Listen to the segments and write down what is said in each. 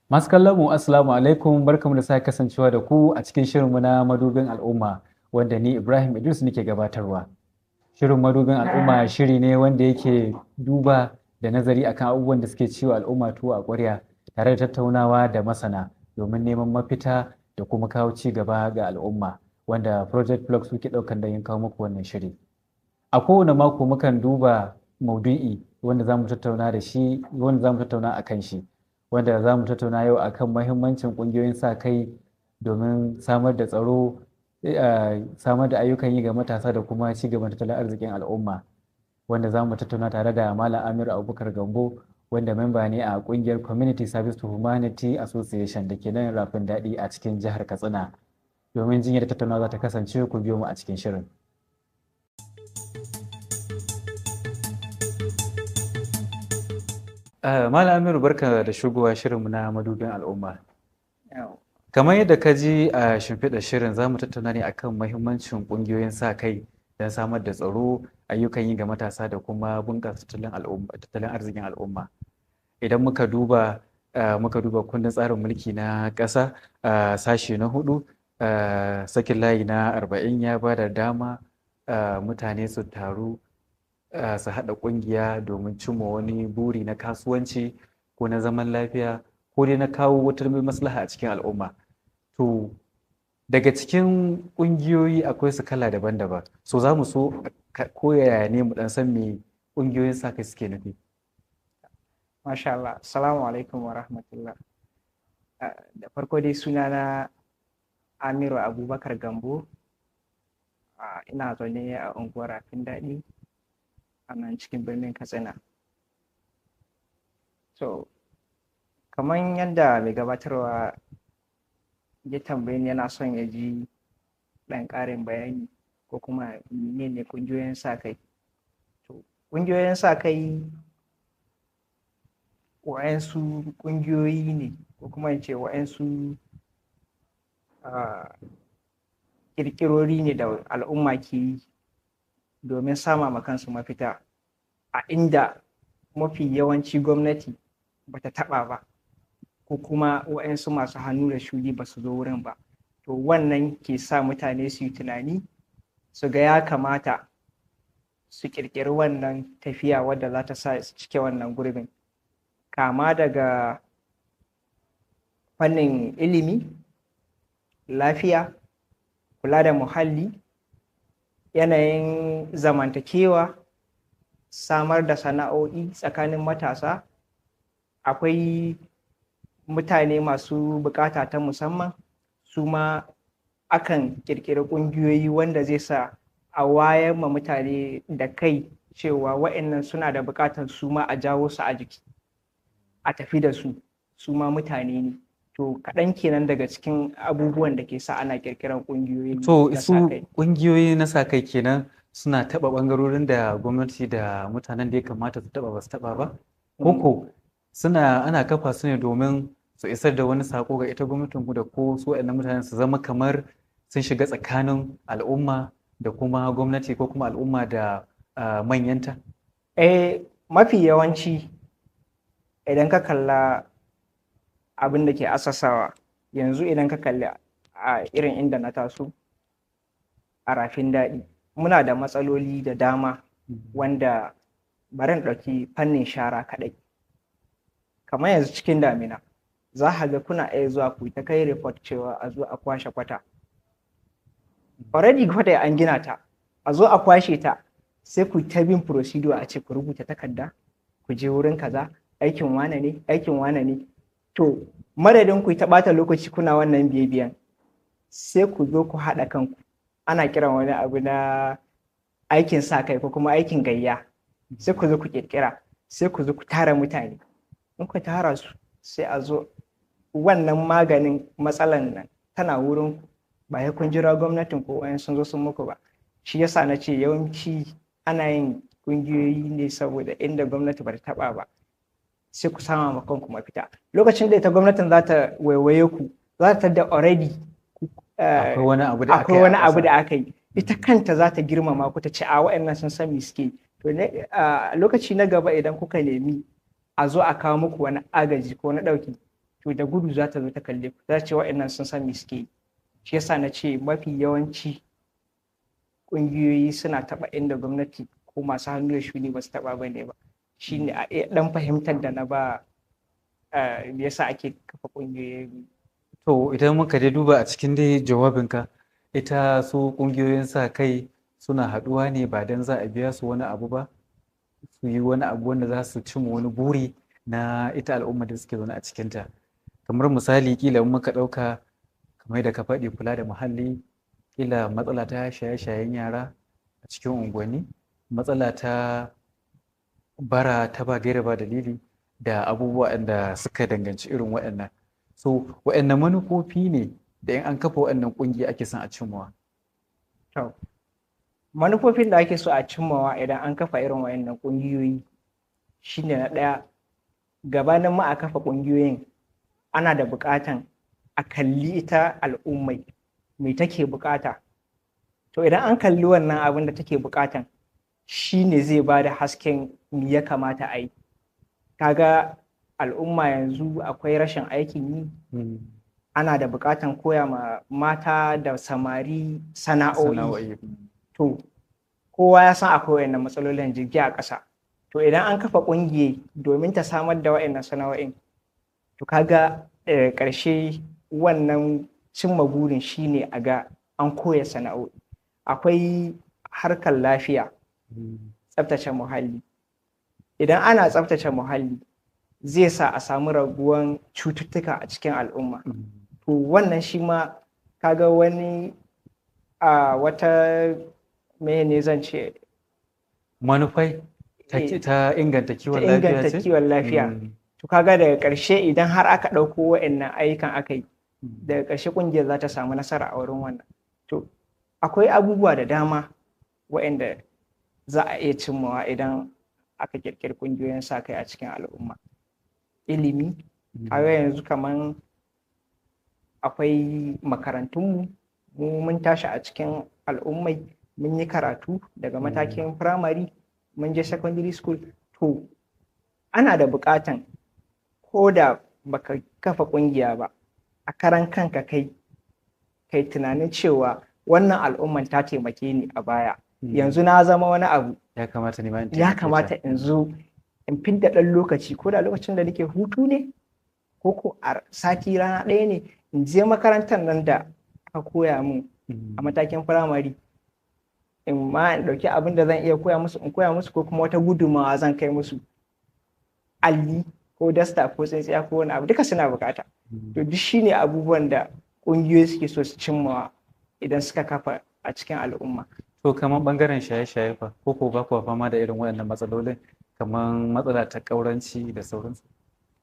Masu kallon mu, assalamu alaikum, barkamu da sake kasancewa da ku a cikin shirinmu na Madubin Al'umma, wanda ni Ibrahim Idris nake gabatarwa. Shirin Madubin Al'umma shiri ne wanda yake duba da nazari akan abubuwan da suke ciwo al'umma tuwo a ƙwarya, tare da tattaunawa da masana domin neman mafita da kuma kawo ci gaba ga al'umma, wanda Project Plug suke ɗaukan nauyin kawo muku wannan shiri. A kowane mako mukan duba maudu'i wanda za mu tattauna da shi, wanda za mu tattauna a kan shi, wanda za mu tattauna yau akan mahimmancin ƙungiyoyin sa kai domin samar da tsaro, samar da ayyukan yi ga matasa da kuma ci gaban tattalin arzikin al'umma, wanda za mu tattauna tare da Malam Amiru Abubakar Gambo, wanda memba ne a ƙungiyar Community Service to Humanity Association da ke nan Rafin Daɗi a cikin jihar Katsina. Domin jin yadda tattaunawa za ta kasance, ku biyo mu a cikin shirin. Malam Amiru, barka da shigowa shirinmu na Madubin Al'umma. Kamar yadda ka ji a shimfiɗar shirin, za mu tattauna ne akan mahimmancin ƙungiyoyin sa kai don samar da tsaro, ayyukan yi ga matasa da kuma bunƙasa tattalin arzikin al'umma. Idan muka duba kundin tsarin mulki na ƙasa, sashe na 4, sakin layi na 40, ya ba da dama mutane su taru, su haɗa ƙungiya domin cimma wani buri na kasuwanci ko na zaman lafiya ko dai na kawo wata maslaha a cikin al'umma. To, daga cikin ƙungiyoyi akwai su kala daban-daban. So za mu so ko yaya ne mu ɗan san me ƙungiyoyin sa kai suke nufi. Masha Allah. Assalamu alaikum wa rahmatullah. Da farko dai, sunana Amiru Abubakar Gambo. Ina zaune a unguwar Rafin Daɗi a nan cikin birnin Katsina. So, kamar yadda mai gabatarwa ya tambaye ni, yana son ya ji ɗan ƙarin bayani ko kuma menene ƙungiyoyin sa kai. To, ƙungiyoyin sa kai wa'yansu ƙungiyoyi ne, ko kuma in ce wa'yansu ƙirƙirori ne da al'umma ke yi domin sama ma kansu mafita a inda mafi yawanci gwamnati bata taɓa ba, ko kuma wa'yansu masu hannu da shuni ba su zo wurin ba. To, wannan ke sa mutane su yi tunani, su ga ya kamata su ƙirƙiri wannan tafiya wadda za ta sa su cike wannan gurbin, kama daga fannin ilimi, lafiya, kula da muhalli, yanayin zamantakewa, samar da sana'o'i tsakanin matasa. Akwai mutane masu buƙata ta musamman, su ma akan ƙirƙiri ƙungiyoyi wanda zai sa a wayar ma mutane da kai cewa wa'annan suna da buƙatar su ma a jawo su a jiki, a tafi da su, su ma mutane ne. To, kaɗan kenan daga cikin abubuwan da ke sa ana ƙirƙirar ƙungiyoyi To, na su sa-kai. ƙungiyoyi na sa kai kenan suna taɓa ɓangarorin da gwamnati da mutanen da ya kamata su taɓa ba su taɓa ba? Koko suna ana kafa su ne domin su isar da wani saƙo ga ita gwamnatin da ko su waɗannan mutanen su zama kamar sun shiga tsakanin al'umma da kuma gwamnati, ko kuma al'umma da manyanta? Eh, mafi yawanci idan ka kalla abin da ke asasawa yanzu, idan ka kalli a irin inda na taso a Rafin Daɗi, muna da matsaloli da dama, wanda bari in ɗauki fannin shara kaɗai. Kamar yanzu cikin damina, za ka ga kuna iya zuwa ku ta kai report cewa a zo a kwashe kwata. Already kwata an gina ta, a zo a kwashe ta, sai ku ta bin procedure, a ce ku rubuta takarda, ku je wurin kaza, aikin wane ne, aikin wane ne. To, madadin ku ta ɓata lokaci kuna wannan biye-biyen, sai ku zo ku haɗa kanku. Ana kiran wani abu na aikin sa kai ko kuma aikin gayya. Sai ku zo ku ƙirƙira, sai ku zo ku tara mutane. In ku tara su, sai a zo wannan maganin matsalan nan tana wurin ku, ba sai kun jira gwamnatin ko wayan sun zo sun muku ba. Shi yasa na ce yawanci ana yin ƙungiyoyi ne saboda inda gwamnati ba ta taɓa ba, sai ku sama ma kanku mafita. Lokacin da ita gwamnatin za ta waiwaye ku, za ta da already Akwai wani abu da aka akwai yi a wani abu ƙasa. Da aka yi. Ita kanta za ta girmama ku, ta ce a wa'annan sun san me suke yi. To, a lokaci na gaba idan kuka nemi a zo a kawo muku wani agaji ko na ɗauki, To da gudu za ta zo ta kalle ku, za ta ce wa'annan sun san me suke yi. Shi yasa na ce mafi yawanci ƙungiyoyi suna taɓa inda gwamnati ko masu hannu da shuni ba su taɓa ba ne ba. Shine a iya ɗan fahimtar da na ba me yasa ake kafa ƙungiyoyi. To idan muka dai duba a cikin dai jawabinka, ita su ƙungiyoyin sa kai suna haɗuwa ne ba don za a biya su wani abu ba, su yi wani abu wanda za su cimma wani buri na ita al'ummar da suke zaune a cikinta. Kamar misali kila in muka ɗauka kamar yadda ka faɗi, kula da muhalli, kila matsala ta shaye-shayen yara a cikin unguwanni, matsala ta bara ta ba gaira ba dalili da abubuwa da suka danganci irin waɗannan. So waɗanne manufofi ne da in an kafa waɗannan ƙungiya ake son a cimmawa? To, manufofin da ake so a cimmawa idan an kafa irin waɗannan ƙungiyoyi shine na ɗaya, gabanin ma a kafa ƙungiyoyin ana da buƙatan a kalli ita al'ummai me take buƙata. To idan an kalli wannan abin da take buƙatan shine zai ba da hasken me ya kamata a yi. Kaga al'umma yanzu akwai rashin aikin yi, ana da buƙatan koya ma mata da samari sana'o'i. To kowa ya san akwai wayannan matsalolin jirgi a ƙasa. To idan an kafa ƙungiya domin ta samar da wayannan sana'o'in, to kaga daga ƙarshe wannan cimma burin shine a ga an koya sana'o'i. Akwai harkar lafiya, tsaftace muhalli. Idan ana tsaftace muhalli zai sa a samu raguwan cututtuka a cikin al'umma. To wannan shi ma kaga wani a wata mene zan ce manufai ta inganta kiwon lafiya. Inganta kiwon lafiya. To kaga daga ƙarshe idan har aka ɗauko wa'annan ayyukan aka yi, daga ƙarshe ƙungiyar za ta samu nasara a wurin wannan. To akwai abubuwa da dama wa'anda za a iya cimmawa idan aka ƙirƙiri ƙungiyoyin sa kai a cikin al'umma. Ilimi, kaga yanzu kaman akwai makarantunmu, mu mun tashi a cikin al'ummai, mun yi karatu daga matakin firamare, mun je secondary school. To ana da buƙatan ko da baka kafa ƙungiya ba, a karan kanka kai kai tunanin cewa wannan al'umman ta taimake ni a baya, yanzu na zama wani abu, ya kamata ni ma in ya kamata in zo in fidda ɗan lokaci, ko da lokacin da nake hutu ne ko ko a sati rana ɗaya ne, in je makarantar nan da aka koya min a matakin firamare, in ma in ɗauki abin da zan iya koya musu in koya musu, ko kuma wata gudunmawa zan kai musu, alli ko dasta ko tsintsiya ko wani abu, duka suna bukata. To duk shine abubuwan da ƙungiyoyi suke so su cimmawa idan suka kafa a cikin al'umma. To kamar bangaren shaye-shaye fa, ko ko ba kuwa fama da irin waɗannan matsalolin kamar matsala ta ƙauranci da sauransu?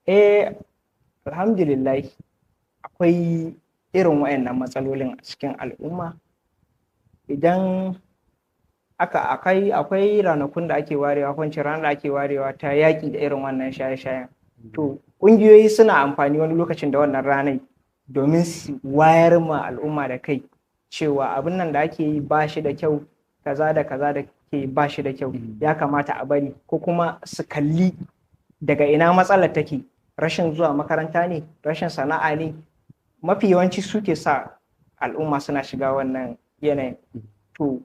Eh, alhamdulillah akwai irin waɗannan matsalolin a cikin al'umma. Idan aka akwai ranakun da ake warewa, ko ranar da ake warewa ta yaƙi da irin wannan shaye-shayen. To ƙungiyoyi suna amfani wani lokacin da wannan ranar domin su wayar ma al'umma da kai cewa abin nan da ake yi ba shi da kyau, kaza da kaza da ke ba shi da kyau, ya kamata a bari, ko kuma su kalli daga ina matsalar take, rashin zuwa makaranta ne, rashin sana'a ne, mafi yawanci suke sa al'umma suna shiga wannan yanayin. To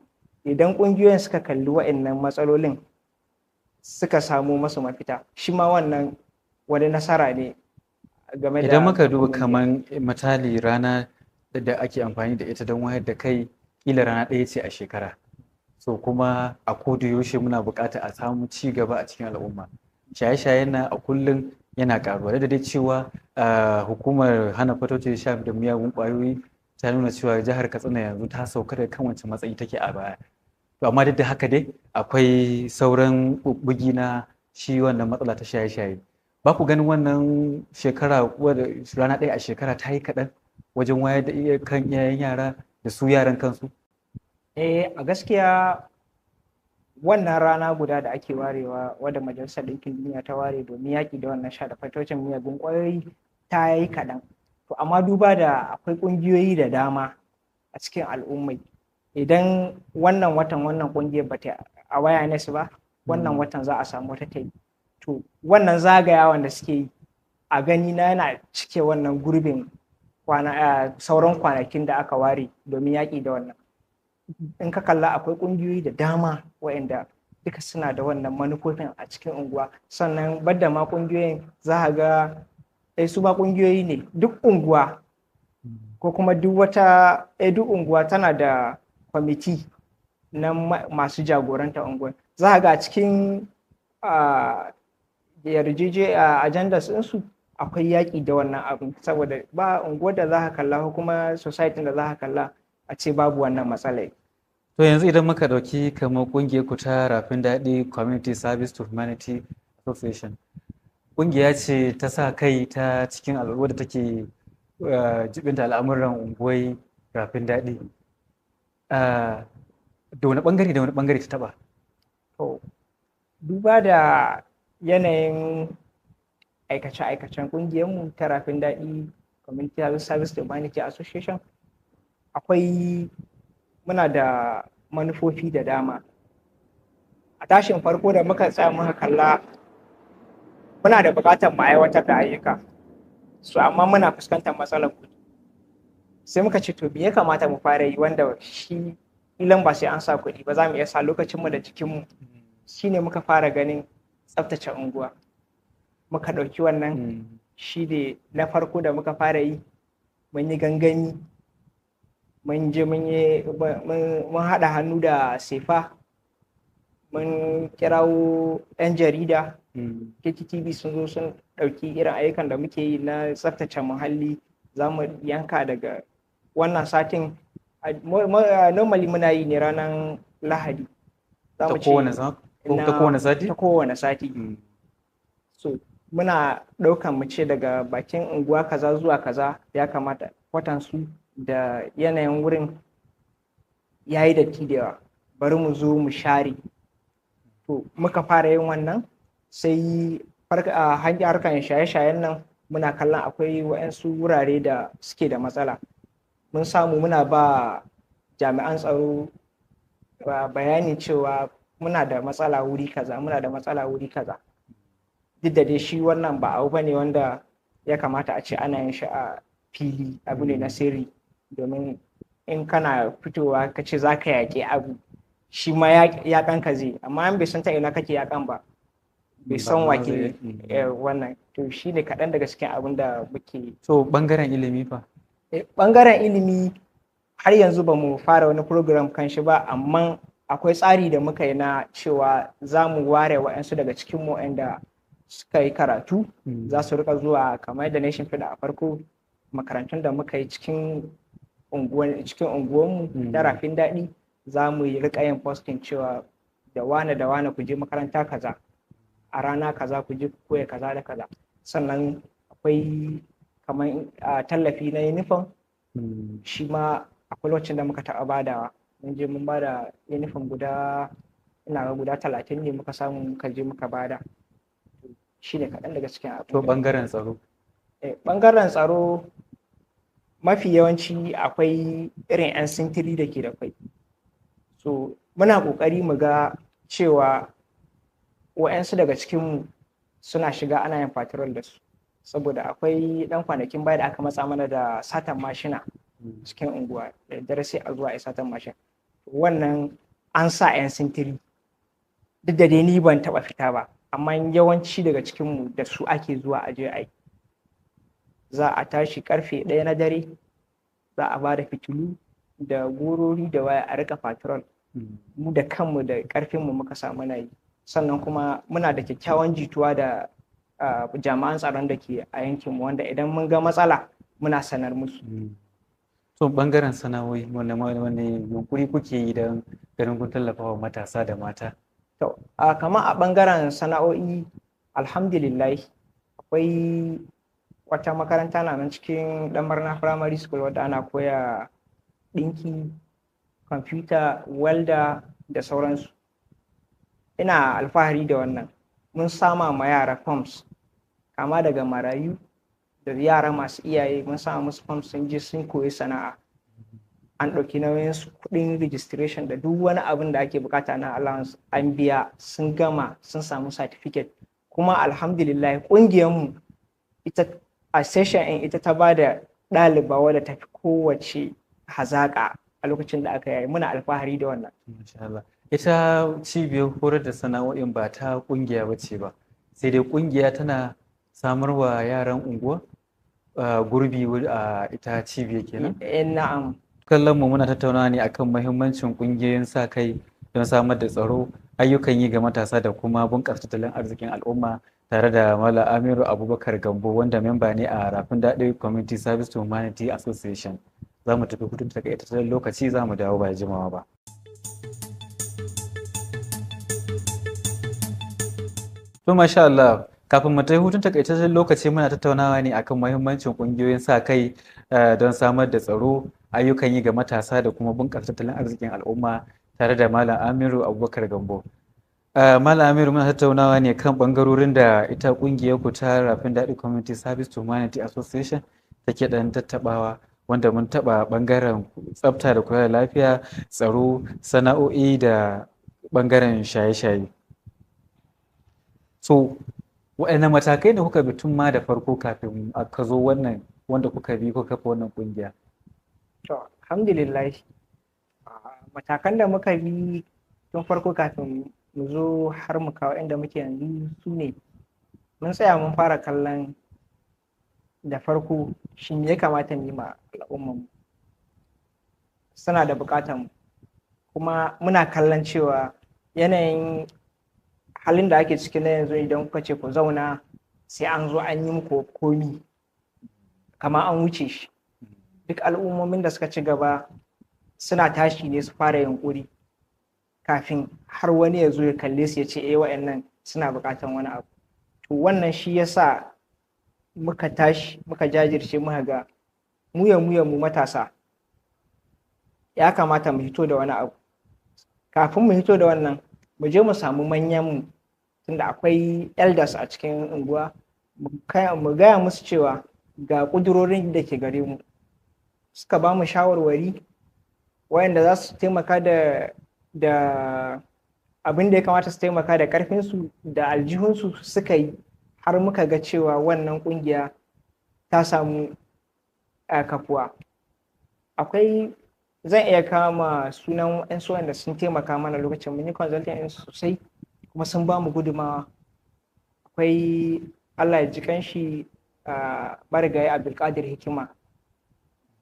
idan ƙungiyoyin suka kalli wa'annan matsalolin suka samu masu mafita, shi ma wannan wani nasara ne game da Idan muka duba kaman misali rana da ake amfani da ita don wayar da kai, kila rana ɗaya ce a shekara. So kuma a koda yaushe muna buƙatar a samu ci gaba a cikin al'umma. Shaye-shayen nan a kullum yana ƙaruwa, da dai cewa hukumar hana fatauci sha da miyagun ƙwayoyi ta nuna cewa jihar Katsina yanzu ta sauka daga kan wancan matsayi take a baya. To amma duk da haka dai akwai sauran bubbugi na shi wannan matsala ta shaye-shaye. Ba ku ganin wannan shekara rana ɗaya a shekara ta yi kaɗan wajen wayar da kan iyayen yara da su yaran kansu? Eh, a gaskiya wannan rana guda da ake warewa wadda Majalisar Ɗinkin Duniya ta ware domin yaƙi da wannan sha da fataucin miyagun ƙwayoyi ta yi kaɗan. To amma duba da akwai ƙungiyoyi da dama a cikin al'ummai, idan wannan watan wannan ƙungiyar ba ta awareness ba, wannan watan za a samu wata ta yi. To wannan zagayawan da suke yi A gani na yana cike wannan gurbin sauran kwanakin da aka ware domin yaƙi da wannan. In ka kalla, akwai ƙungiyoyi da dama waɗanda duka suna da wannan manufofin a cikin unguwa. Sannan badda ma ƙungiyoyin, za ka ga su ma ƙungiyoyi ne. Duk unguwa ko kuma duk wata duk unguwa tana da kwamiti na masu jagoranta unguwar. Za ka ga a cikin agendas ɗinsu akwai yaƙi da wannan abin, saboda ba unguwar da za ka kalla ko kuma society da za ka kalla a ce babu wannan matsalai. To, yanzu idan muka ɗauki kamar ƙungiyar ku ta Rafin Daɗi Community Service to Humanity Association, ƙungiya ce ta sa kai ta cikin al'umma da take jibinta al'amuran unguwar Rafin Daɗi. Da wani ɓangare da wani ɓangare ta taɓa? To, duba da yanayin aikace-aikacen ƙungiyarmu ta Rafin Daɗi Community Service to Humanity Association, akwai muna da manufofi da dama. A tashin farko da muka tsaya muka kalla, muna da buƙatar mu aiwatar da ayyuka su, amma muna fuskantar matsalar kuɗi. Sai muka ce, to, me ya kamata mu fara yi wanda shi ilan ba sai an sa kuɗi ba, za mu iya sa lokacinmu da jikinmu? Shine muka fara ganin tsaftace unguwa. Muka ɗauki wannan, shi ne na farko da muka fara yi. Mun yi gangami, mun je mun yi mun haɗa hannu da SEFA, mun kirawo 'yan jarida KTTV, sun zo sun ɗauki irin ayyukan da muke yi na tsaftace muhalli. Za mu yanka daga wannan satin, normally muna yi ne ranar Lahadi. Ta kowane sati? Ta kowane sati. So muna ɗaukan, mu ce daga bakin unguwa kaza zuwa kaza ya kamata kwatansu da yanayin wurin ya yi datti da yawa, bari mu zo mu share. To, muka fara yin wannan. Sai harkar shaye-shayen nan, muna kallon akwai waɗansu wurare da suke da matsala. Mun samu muna ba jami'an tsaro bayani cewa muna da matsala wuri kaza, muna da matsala wuri kaza. Duk da dai shi wannan ba abu bane wanda ya kamata a ce ana yin shi a fili, abu ne na sirri, domin in kana fitowa ka ce za ka yaƙi abu, shi ma yaƙan ka zai, amma an bai san ta ina kake yaƙan ba, bai san wake wannan. To, shi ne kaɗan daga cikin abin da muke. To, ɓangaren ilimi fa? Ɓangaren ilimi, har yanzu ba mu fara wani program kan shi ba, amma akwai tsari da muka yi na cewa za mu ware wa'yansu daga cikin mu da suka yi karatu, za su rika zuwa, kamar yadda na shimfiɗa a farko, makarantun da muka yi cikin unguwanmu da Rafin Daɗi. Za mu yi rika yin posting cewa da wane da wane, ku je makaranta kaza a rana kaza, ku je ku koya kaza da kaza. Sannan akwai kamar tallafi na uniform, shi ma akwai lokacin da muka taɓa badawa. Mun je mun bada uniform guda, ina ga guda 30 ne muka samu muka je muka bada. Shi ne kaɗan daga cikin abu. To, ɓangaren tsaro? Ɓangaren tsaro, mafi yawanci akwai irin 'yan sintiri da ke da kwai. So muna ƙoƙari mu ga cewa wa'yansu daga cikinmu suna shiga ana yin patrol da su, saboda akwai ɗan kwanakin baya da aka matsa mana da satan mashina cikin unguwa. Da dare sai a zuwa a satan mashin. Wannan an sa 'yan sintiri. Duk da dai ni ban taɓa fita ba, amma yawanci daga cikinmu da su ake zuwa a je a yi. Za a tashi karfe 1 na dare, za a ba da fitilu da gorori da waya a rika patrol. Mu da kanmu da karfinmu muka samu na yi. Sannan kuma muna da kyakkyawan jituwa da jami'an tsaron da ke a yankinmu, wanda idan mun ga matsala muna sanar musu. To, bangaren sana'o'i, wani yunkuri kuke yi don ganin kun tallafa wa matasa da mata? To, kamar a bangaren sana'o'i, alhamdulillah, akwai wata makaranta na nan cikin Ɗanmarna Primary School wadda ana koya ɗinki, kwamfuta, welda da sauransu. Ina alfahari da wannan. Mun sama ma yara forms, kama daga marayu da yara masu iyaye, mun sama musu forms, sun je sun koyi sana'a. An ɗauki nauyin su, kuɗin registration da duk wani abin da ake bukata na allowance an biya, sun gama, sun samu certificate. Kuma alhamdulillah, ƙungiyarmu Ita a session ɗin ita ta ba da ɗaliba wadda ta fi kowace hazaƙa a lokacin da aka yaye. Muna alfahari da wannan. Masha Allah. Ita cibiyar horar da sana'o'in ba ta ƙungiya ba ce ba, sai dai ƙungiya tana samarwa yaran unguwa gurbi a ita cibiyar kenan. Eh, na'am. Kallon mu muna tattaunawa ne akan muhimmancin ƙungiyoyin sa kai don samar da tsaro, ayyukan yi ga matasa da kuma bunƙasa tattalin arzikin al'umma tare da Malam Amiru Abubakar Gambo, wanda memba ne a Rafin Daɗi Community Service to Humanity Association. Za mu tafi hutun takaitaccen lokaci, za mu dawo ba da jimawa ba. To masha Allah, kafin mu tafi hutun takaitaccen lokaci muna tattaunawa ne akan muhimmancin ƙungiyoyin sa kai don samar da tsaro, ayyukan yi ga matasa da kuma bunƙasa tattalin arzikin al'umma tare da Malam Amiru Abubakar Gambo. Malam Amiru, muna tattaunawa ne kan ɓangarorin da ita ƙungiyar ku ta Rafin Daɗi Community Service to Humanity Association take ɗan tattaɓawa, wanda mun taɓa ɓangaren tsafta da kula da lafiya, tsaro, sana'o'i da ɓangaren shaye-shaye. So, waɗanne matakai ne kuka bi tun ma da farko kafin aka zo wannan wanda kuka bi kuka kafa wannan ƙungiya? To, alhamdulillah. Matakan da muka bi tun farko kafin mu zo har mu kawo inda muke yanzu su ne, mun tsaya mun fara kallon da farko shin me ya kamata mu yi ma al'ummarmu. Suna da buƙatar mu, kuma muna kallon cewa yanayin halin da ake ciki na yanzu, idan kuka ce ku zauna sai an zo an yi muku komi, kamar an wuce shi. Duk al'ummomin da suka ci gaba suna tashi ne su fara yunƙuri kafin har wani ya zo ya kalle su ya ce eh, wa'annan suna buƙatar wani abu. To wannan shi ya sa muka tashi muka jajirce, muka ga mu ya mu ya mu matasa ya kamata mu hito da wani abu. Kafin mu hito da wannan, mu je mu samu manyan mu, tunda akwai elders a cikin unguwa, mu gaya musu cewa ga ƙudurorin da ke gare mu. Suka ba mu shawarwari wayanda za su taimaka da abin da ya kamata su taimaka da ƙarfinsu da aljihunsu suka yi, har muka ga cewa wannan ƙungiya ta samu kafuwa. Akwai, zan iya kama sunan 'yan wanda sun taimaka mana lokacin mun yi consulting ɗinsu sosai kuma sun ba mu gudumawa. Akwai, Allah ya ji kanshi, marigayi Abdulkadir Hikima.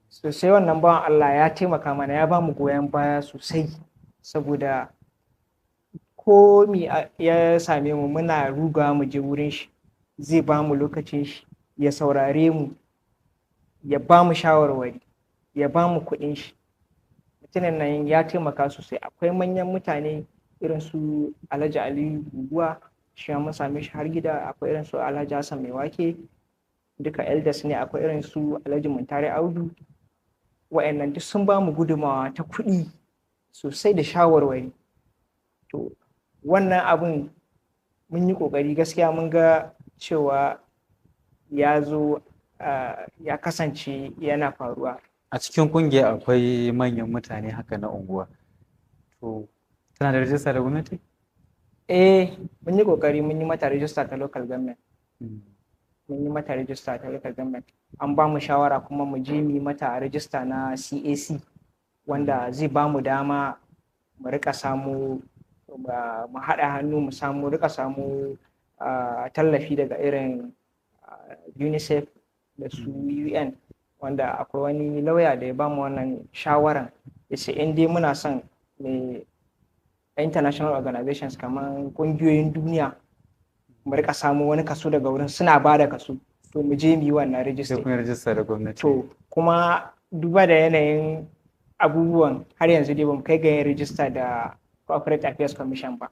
Sosai wannan bawan Allah ya taimaka mana, ya ba mu goyon baya sosai, saboda ko mi ya same mu muna rugawa mu je wurin shi, zai ba mu lokacin shi, ya saurare mu, ya ba mu shawarwari, ya ba mu kuɗin shi. Mutumin nan ya taimaka sosai. Akwai manyan mutane irin su Alhaji Aliyu Guguwa, shi ma mun same shi har gida. Akwai irin su Alhaji Hassan Mai Wake, duka elders ne. Akwai irin su Alhaji Muntari Audu. Wa'annan duk sun ba mu gudumawa ta kuɗi sosai da shawarwari. To wannan abun mun yi ƙoƙari gaskiya, mun ga cewa ya zo ya kasance yana faruwa. A cikin ƙungiya akwai manyan mutane haka na unguwa. To, tana da rajista da gwamnati? Eh, mun yi ƙoƙari mun yi mata rajista ta local government. Mun yi mata rajista ta local government. An ba mu shawara kuma mu je mu yi mata rajista na CAC, wanda zai ba mu dama mu rika samu, mu haɗa hannu mu samu rika samu tallafi daga irin UNICEF da su UN, wanda akwai wani lauya da ya ba mu wannan shawaran, ya ce in dai muna son mai international organizations kamar ƙungiyoyin duniya mu rika samu wani kaso daga wurin, suna ba da kaso, to mu je mu yi wannan Sai rajista. kun yi rajista da gwamnati. To kuma duba da yanayin abubuwan, har yanzu dai bamu kai ga yin rajista da Corporate Affairs Commission ba.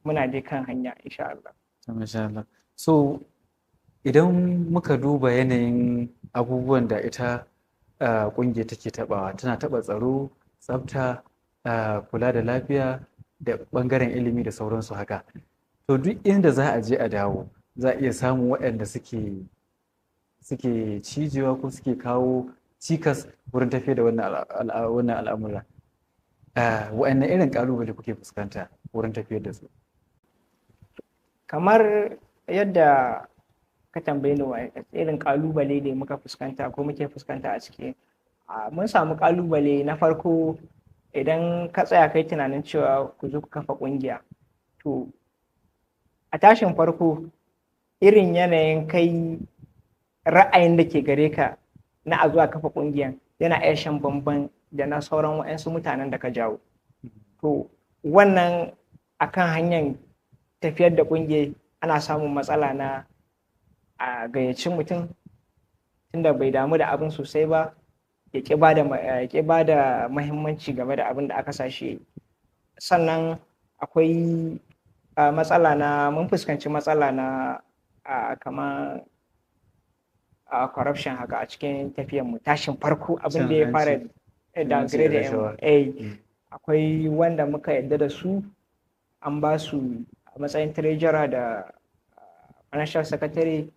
Muna dai kan hanya, insha Allah. To, masha Allah. So, idan muka duba yanayin abubuwan da ita ƙungiyar take taɓawa, tana taɓa tsaro, tsafta, kula da lafiya da ɓangaren ilimi da sauransu haka. To duk inda za a je a dawo, za a iya samun waɗanda suke cijewa ko suke kawo cikas wurin tafiyar da wannan al'amura. Waɗanne irin ƙalubale kuke fuskanta wurin tafiyar da su? Kamar yadda Ka tambaye ni wa irin kalubale ne muka fuskanta ko muke fuskanta a ciki. Mun samu kalubale na farko, idan ka tsaya kai tunanin cewa ku zo ku kafa kungiya, to a tashin farko irin yanayin kai ra'ayin da ke gare ka na a zuwa kafa kungiyan yana iya shan bamban da na sauran wa'yansu mutanen da ka jawo. To wannan akan hanyar tafiyar da kungiyar ana samun matsala na a gayyaci mutum tunda bai damu da abin sosai ba, ya ƙi ba da mahimmanci game da abin da aka sa shi. Sannan akwai matsala na mun fuskanci matsala na kamar corruption haka a cikin tafiyar mu. Tashin farko abin da ya fara downgrade, akwai wanda muka yarda da su, an ba su a matsayin treasurer da financial secretary,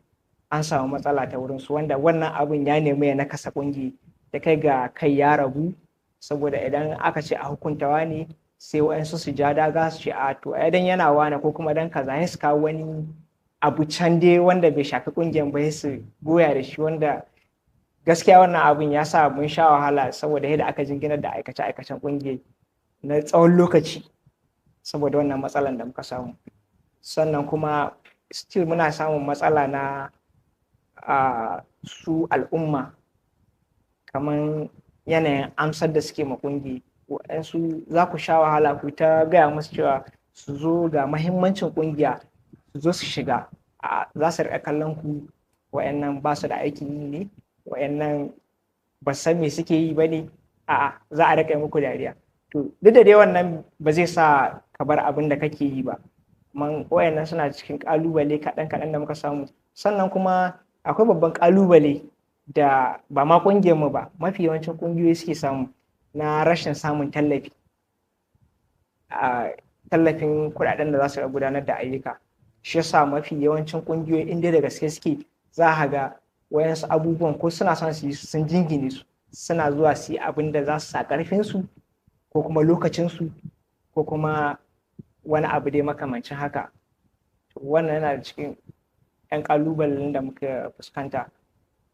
an samu matsala ta wurin su, wanda wannan abin ya nemi ya nakasa kungi da kai ga kai ya rabu. Saboda idan aka ce a hukunta wani, sai wa'ansu su ja daga su ce a to ai dan yana wane ko kuma dan kaza, sai su kawo wani abu can dai wanda bai shafi kungiyar ba su goya da shi, wanda gaskiya wannan abin ya sa mun sha wahala, saboda yadda aka jinginar da aikace-aikacen kungiyar na tsawon lokaci saboda wannan matsalan da muka samu. Sannan kuma still muna samun matsala na su al'umma, kamar yanayin amsar da suke ma kungi. Waɗansu za ku sha wahala ku ta gaya musu cewa su zo, ga mahimmancin kungiya, su zo su shiga, za su riƙa kallon ku waɗannan ba su da aikin yi ne, waɗannan ba san me suke yi ba ne, a'a za a riƙa muku dariya. To duk da dai wannan ba zai sa ka bar abin da kake yi ba, amma waɗannan suna cikin ƙalubale kaɗan kaɗan da muka samu. Sannan kuma akwai babban ƙalubale da ba ma ƙungiyar mu ba, mafi yawancin ƙungiyoyi suke samu, na rashin samun tallafi, a tallafin kuɗaɗen da za su gudanar da ayyuka. Shi yasa mafi yawancin ƙungiyoyi, inda da gaske suke, za a ga wayansu abubuwan ko suna son su yi, sun jingine su, suna zuwa su yi abin da za su sa ƙarfinsu ko kuma lokacinsu ko kuma wani abu dai makamancin haka. Wannan yana cikin 'yan ƙalubalen da muka fuskanta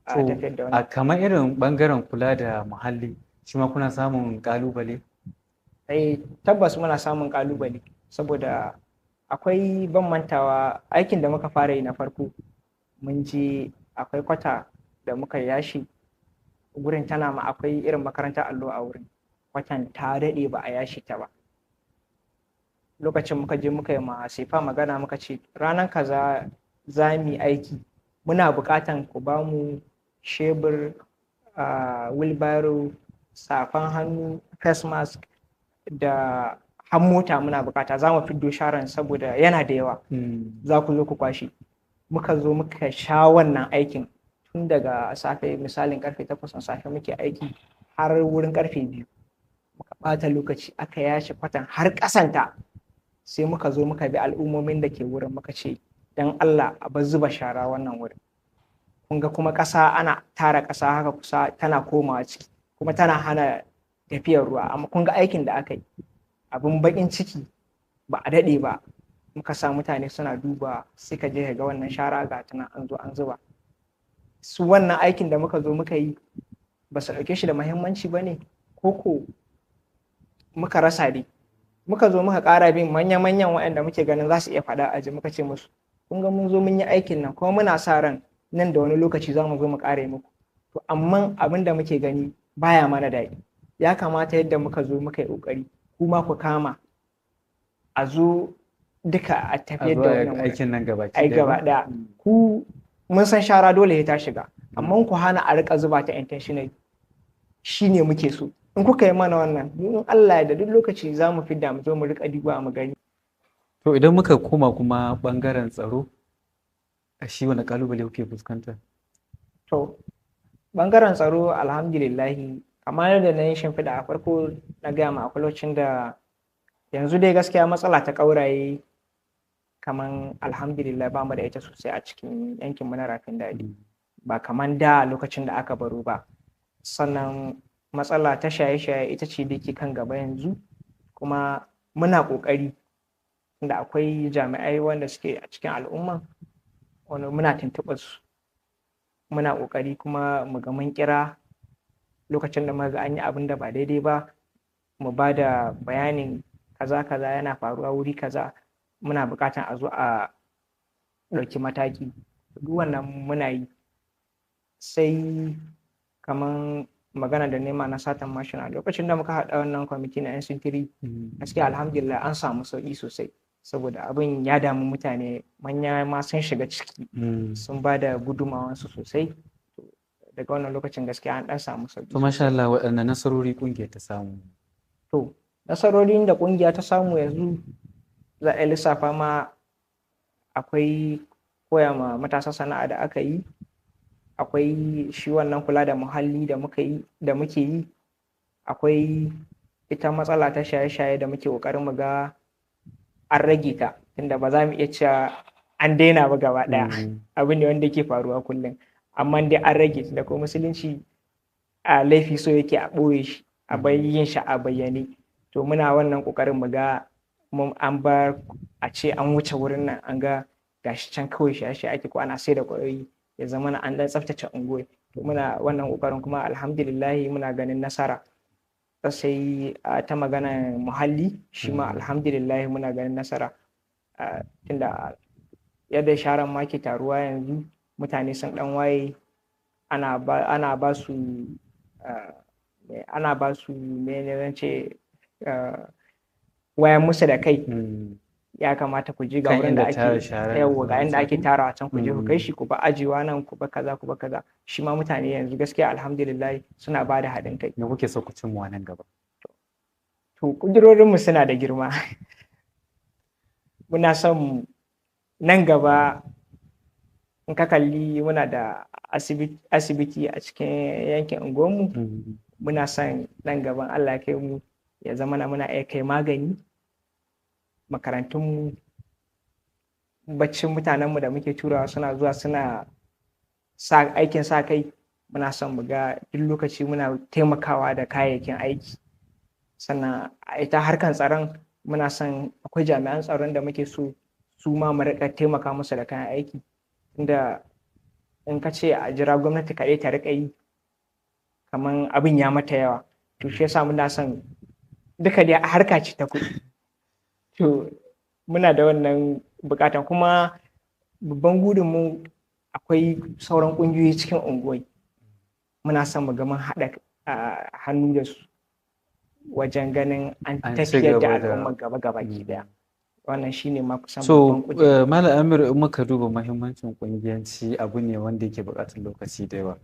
a tafiyar da wannan. A kamar irin ɓangaren kula da muhalli, shi ma kuna samun ƙalubale? Eh, tabbas muna samun ƙalubale, saboda akwai ban mantawa aikin da muka fara yi na farko, mun je akwai kwata da muka yashi gurin, tana ma akwai irin makarantar allo a wurin, kwatan ta daɗe ba a yashi ta ba. Lokacin muka je muka yi ma sefa magana, muka ce ranar kaza za mu yi aiki, muna buƙatan ku ba mu shebur, wheelbarrow, safan hannu, face mask da har mota muna buƙata, za mu fiddo sharan saboda yana da yawa, za ku zo ku kwashe. Muka zo muka sha wannan aikin tun daga safe, misalin karfe 8 na safe muke aiki har wurin karfe 2. Muka ɓata lokaci aka yashe kwatan har ƙasanta. Sai muka zo muka bi al'ummomin da ke wurin, muka ce don Allah a bar zuba shara wannan wurin, kun ga kuma ƙasa ana tara ƙasa haka kusa tana komawa ciki kuma tana hana tafiyar ruwa. Amma kun ga aikin da aka yi, abin baƙin ciki ba a daɗe ba muka sa mutane suna duba, sai ka je ka ga wannan shara ga tana an zo an zuba su. Wannan aikin da muka zo muka yi ba su ɗauke shi da muhimmanci ba ne ko ko muka rasa dai. Muka zo muka ƙara bin manya-manyan waɗanda muke ganin za su iya faɗa a ji, muka ce musu kun ga mun zo mun yi aikin nan, kuma muna sa ran nan da wani lokaci za mu zo mu ƙara muku, to amma abin da muke gani baya mana daɗi, ya kamata yadda muka zo muka yi ƙoƙari kuma ku kama a zo duka a tafiyar da wannan aikin nan gaba ai gaba ɗaya. Ku mun san shara dole ya ta shiga, amma ku hana a rika zuba ta intentionally, shine muke so. In kuka yi mana wannan, mu in Allah ya da duk lokaci za mu fidda mu zo mu rika duba mu gani. To idan muka koma kuma bangaren tsaro, a shi wani kalubale kuke fuskanta? To bangaren tsaro, alhamdulillahi, kamar yadda na yi shimfiɗa a farko na gaya ma, akwai lokacin da yanzu dai gaskiya matsala ta ƙauraye kaman alhamdulillah ba mu da ita sosai a cikin yankin mu na Rafin Daɗi, ba kaman da lokacin da aka baro ba. Sannan matsala ta shaye-shaye ita ce da ke kan gaba yanzu, kuma muna ƙoƙari da akwai jami'ai wanda suke a cikin al'umma. Wani muna tuntuɓar su, muna ƙoƙari kuma mu ga mun kira lokacin da muka ga an yi abin da ba daidai ba, mu ba da bayanin kaza kaza yana faruwa wuri kaza, muna buƙatar a zo a ɗauki mataki. Duk wannan muna yi. Sai kaman magana da nema na satan mashina, lokacin da muka haɗa wannan kwamiti na 'yan sintiri, gaskiya alhamdulillah an samu sauƙi sosai, saboda abin ya damu mutane, manya ma sun shiga ciki, sun ba da gudumawansu sosai. Daga wannan lokacin gaskiya an ɗan samu sauƙi. To masha Allah, waɗanne nasarori ƙungiyar ta samu? To nasarorin da ƙungiya ta samu yanzu za a lissafa ma, akwai koya ma matasa sana'a da aka yi, akwai shi wannan kula da muhalli da muka yi da muke yi, akwai ita matsala ta shaye-shaye da muke ƙoƙarin mu ga an rage ta, tunda ba za mu iya cewa an daina ba gaba ɗaya, abu ne wanda yake faruwa kullum, amma dai an rage, tunda ko musulunci a laifi so yake a ɓoye shi, a yin shi a bayyane. To muna wannan ƙoƙarin mu ga an bar a ce an wuce wurin nan, an ga gashi can kawai shaye-shaye ake ko ana sai da ƙwayoyi, ya zama an ɗan tsaftace unguwar. To muna wannan ƙoƙarin kuma alhamdulillahi muna ganin nasara. Sai ta maganar muhalli shi ma alhamdulillahi muna ganin nasara, tunda yadda sharan ma ke taruwa yanzu, mutane sun ɗan waye, ana ba su mene zan ce, wayan musu da kai, ya kamata ku je ga wurin da ake, yawwa, ga inda ake tarawa can, ku je ku kai shi, ku ba ajiwa nan, ku ba kaza, ku ba kaza. Shi ma mutane yanzu gaskiya alhamdulillah suna ba da haɗin kai. Me kuke so ku cimma nan gaba? To kudurorinmu suna da girma. Muna son nan gaba, in ka kalli muna da asibiti a cikin yankin unguwarmu, muna son nan gaban Allah ya kai mu ya zama na muna iya kai magani makarantunmu, baccin mutanenmu da muke turawa suna zuwa suna sa aikin sa kai, muna son mu ga duk lokaci muna taimakawa da kayayyakin aiki. Sannan a ita harkan tsaron, muna son akwai jami'an tsaron da muke so su ma mu riƙa taimaka musu da kayan aiki, tunda in ka ce a jira gwamnati kaɗai ta riƙa yi, kaman abin ya mata yawa. To shi yasa muna son duka dai harka ce ta kuɗi. To muna da wannan buƙatan, kuma babban gurin mu akwai sauran ƙungiyoyi cikin unguwai, muna son mu ga mun haɗa hannu da su wajen ganin an tafiyar da al'umma gaba gabaki ɗaya. Wannan shine ma kusan So Malam Amir, in muka duba muhimmancin ƙungiyanci, abu ne wanda yake buƙatar lokaci da yawa,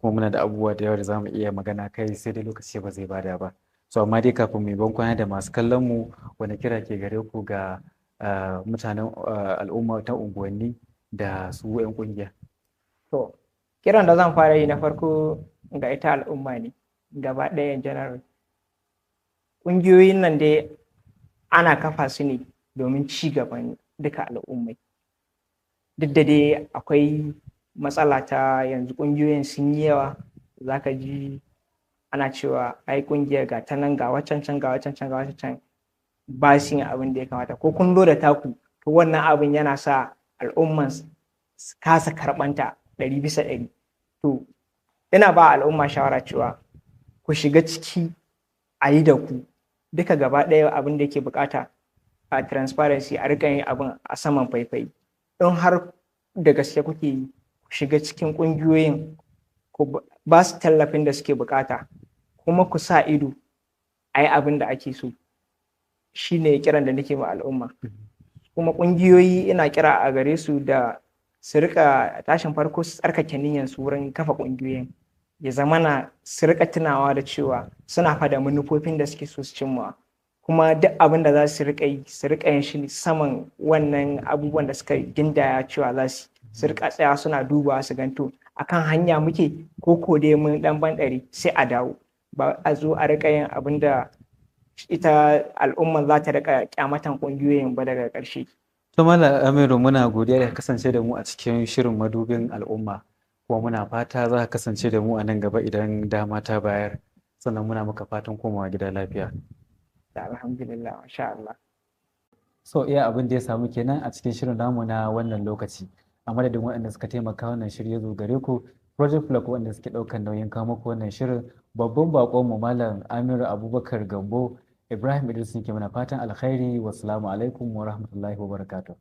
kuma muna da abubuwa da yawa da zamu iya magana kai, sai dai lokaci ba zai bada ba. So amma dai kafin mu yi bankwana da masu kallon mu, wani kira ke gare ku ga mutanen al'umma ta unguwanni da su 'yan ƙungiya? To kiran da zan fara yi na farko ga ita al'umma ne gaba ɗaya in general. Ƙungiyoyin nan dai ana kafa su ne domin ci gaban duka al'ummai. Duk da dai akwai matsala ta yanzu ƙungiyoyin sun yi yawa, za ka ji ana cewa ai ƙungiyar ga ta nan, ga waccan can, ga waccan can, ga waccan can, ba su yin abin da ya kamata, ko kun zo da taku. To wannan abin yana sa al'umman su kasa karɓanta 100%. To ina ba al'umma shawara cewa ku shiga ciki a yi da ku duka gaba ɗaya. Abin da yake buƙata a transparency, a riƙa yin abin a saman faifai. In har da gaske kuke yi, ku shiga cikin ƙungiyoyin, ku ba su tallafin da suke buƙata, kuma ku sa ido a yi abin da ake so. Shine kiran da nake ma al'umma. Kuma ƙungiyoyi ina kira a gare su da su riƙa tashin farko su tsarkake niyyarsu wurin kafa ƙungiyoyin, ya zamana su riƙa tunawa da cewa suna fa da manufofin da suke so su cimma, kuma duk abin da za su riƙa yi, su riƙa yin shi saman wannan abubuwan da suka gindaya cewa za su su riƙa tsaya suna dubawa su gan to akan hanya muke ko ko dai mun ɗan banɗare, sai a dawo. Ba a zo a riƙa yin abin da ita al'umman za ta riƙa ƙyamatan ƙungiyoyin ba daga ƙarshe. To Malam Amiru, muna godiya da ka kasance da mu a cikin shirin madubin al'umma, kuma muna fata za ka kasance da mu a nan gaba idan dama ta bayar, sannan muna maka fatan komawa gida lafiya. Alhamdulillah, masha Allah. So iya abin da ya samu kenan a cikin shirin namu na wannan lokaci. A A madadin waɗanda suka taimaka wannan shirya zo gare ku, Project Plug waɗanda suke ɗaukar nauyin kawo muku wannan shirin, babban baƙonmu Malam Amiru Abubakar Gambo, Ibrahim Idris ke mana fatan alkhairi. Wassalamu alaikum wa rahmatullahi wa barakatuh.